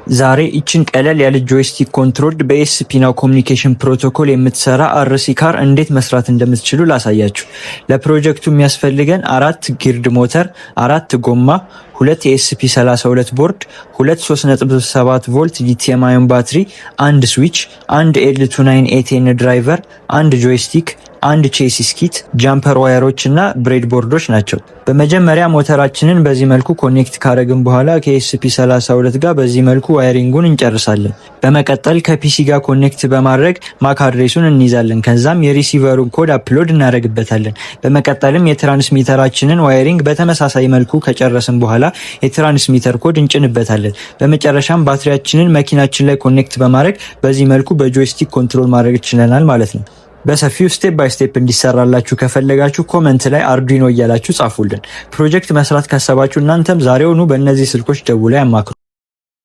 ዛሬ ይችን ቀለል ያለ joystick controlled በ ESP-NOW communication protocol የምትሰራ RC car እንዴት መስራት እንደምትችሉ ላሳያችሁ። ለፕሮጀክቱ የሚያስፈልገን አራት geared ሞተር፣ አራት ጎማ፣ ሁለት የ ESP 32 ቦርድ፣ ሁለት 3.7 ቮልት lithium ion ባትሪ፣ አንድ switch፣ አንድ L29ATN driver፣ አንድ joystick፣ አንድ chassis kit፣ jumper wire ኦች እና breadboard ኦች ናቸው። በመጀመሪያ ሞተራችንን በዚህ መልኩ connect ካረግን በኋላ ከ ESP 32 ጋር በዚህ መልኩ wiring ኡን እንጨርሳለን። በመቀጠል ከ PC ጋር connect በማድረግ MAC address ኡን እንይዛለን። ከዛም የ receiver ኡን code upload እናደርግበታለን። በመቀጠልም የ transmitter ኣችንን wiring በተመሳሳይ መልኩ ከጨረስን በኋላ የ transmitter code እንጭንበታለን። በመጨረሻም ባትሪያችንን መኪናችን ላይ connect በማድረግ በዚህ መልኩ በ joystick control ማድረግ ችለናል ማለት ነው። በሰፊው step by step እንዲሰራላችሁ ከፈለጋችሁ comment ላይ Arduino እያላችሁ ጻፉልን። ፕሮጀክት መስራት ካሰባችሁ እናንተም ዛሬውኑ በእነዚህ ስልኮች ደውለው ያማክሩ።